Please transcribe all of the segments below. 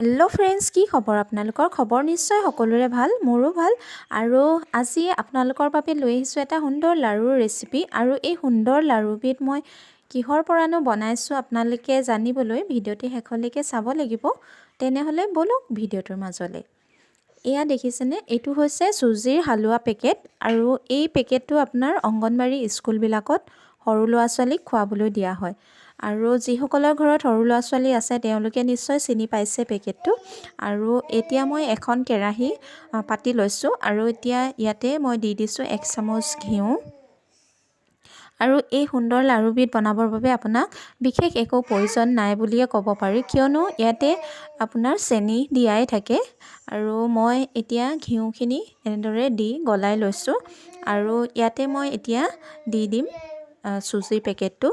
Hello' friends, কি খবৰ আপোনালোকৰ? খবৰ নিশ্চয় সকলোৰে ভাল, মোৰো ভাল। আৰু আজি আপোনালোকৰ বাবে লৈ আহিছোঁ এটা সুন্দৰ লাড়ুৰ ৰেচিপি। আৰু এই সুন্দৰ লাড়ুবিধ মই কিহৰ পৰানো বনাইছোঁ, আপোনালোকে জানিবলৈ ভিডিঅ'টি শেষলৈকে চাব লাগিব। তেনেহ'লে ব'লক ভিডিঅ'টোৰ মাজলৈ। এয়া দেখিছেনে? এইটো হৈছে চুজিৰ হালোৱা পেকেট। আৰু এই পেকেটটো আপোনাৰ অংগনবাড়ী স্কুলবিলাকত সৰু ল'ৰা ছোৱালীক খুৱাবলৈ দিয়া হয়। আৰু যিসকলৰ ঘৰত সৰু ল'ৰা ছোৱালী আছে, তেওঁলোকে নিশ্চয় চিনি পাইছে পেকেটটো। আৰু এতিয়া মই এখন কেৰাহী পাতি লৈছোঁ আৰু এতিয়া ইয়াতে মই দি দিছোঁ 1 চামুচ ঘিউ। আৰু এই সুন্দৰ লাড়ুবিধ বনাবৰ বাবে আপোনাক বিশেষ একো প্ৰয়োজন নাই বুলিয়ে ক'ব পাৰি, কিয়নো ইয়াতে আপোনাৰ চেনি দিয়াই থাকে। আৰু মই এতিয়া ঘিউখিনি এনেদৰে দি গলাই লৈছোঁ আৰু ইয়াতে মই এতিয়া দি দিম চুজিৰ পেকেটটো।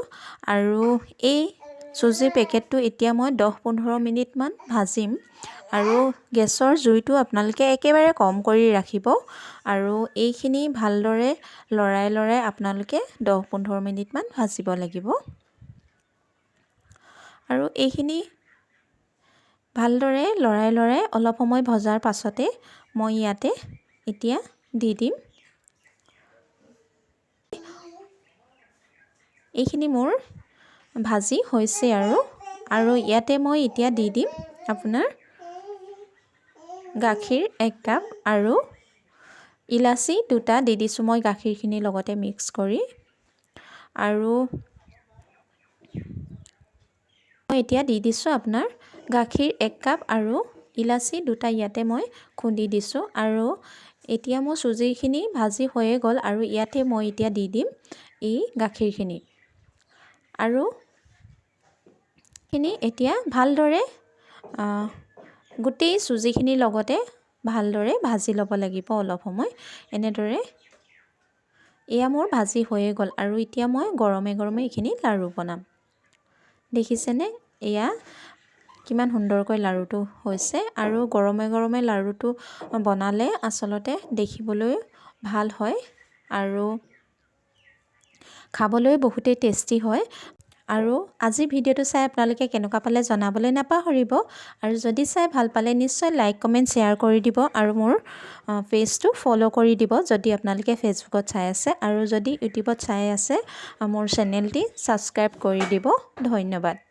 আৰু এই চুজিৰ পেকেটটো এতিয়া মই 10-15 মিনিটমান ভাজিম। আৰু গেছৰ জুইটো আপোনালোকে একেবাৰে কম কৰি ৰাখিব আৰু এইখিনি ভালদৰে লৰাই লৰাই আপোনালোকে 10-15 মিনিটমান ভাজিব লাগিব। আৰু এইখিনি ভালদৰে লৰাই লৰাই অলপ সময় ভজাৰ পাছতে মই ইয়াতে এতিয়া দি দিম। এইখিনি মোৰ ভাজি হৈছে আৰু আৰু ইয়াতে মই এতিয়া দি দিম আপোনাৰ গাখীৰ 1 কাপ আৰু ইলাচি 2টা দি দিছোঁ মই গাখীৰখিনিৰ লগতে মিক্স কৰি। আৰু মই এতিয়া দি দিছোঁ আপোনাৰ গাখীৰ 1 কাপ আৰু ইলাচি 2টা ইয়াতে মই খুন্দি দিছোঁ। আৰু এতিয়া মোৰ চুজিখিনি ভাজি হৈয়ে গ'ল আৰু ইয়াতে মই এতিয়া দি দিম এই গাখীৰখিনি। আৰু খিনি এতিয়া ভালদৰে গোটেই চুজিখিনিৰ লগতে ভালদৰে ভাজি ল'ব লাগিব অলপ সময় এনেদৰে। এয়া মোৰ ভাজি হৈয়ে গ'ল আৰু এতিয়া মই গৰমে গৰমে এইখিনি লাড়ু বনাম। দেখিছেনে, এয়া কিমান সুন্দৰকৈ লাড়ুটো হৈছে? আৰু গৰমে গৰমে লাড়ুটো বনালে আচলতে দেখিবলৈ ভাল হয় আৰু খাবলৈ বহুতেই টেষ্টি হয়। আৰু আজিৰ ভিডিঅ'টো চাই আপোনালোকে কেনেকুৱা পালে জনাবলৈ নাপাহৰিব। আৰু যদি চাই ভাল পালে, নিশ্চয় লাইক, কমেণ্ট, শ্বেয়াৰ কৰি দিব আৰু মোৰ পেজটো ফ'ল' কৰি দিব, যদি আপোনালোকে ফেচবুকত চাই আছে। আৰু যদি ইউটিউবত চাই আছে, মোৰ চেনেলটি ছাবস্ক্ৰাইব কৰি দিব। ধন্যবাদ।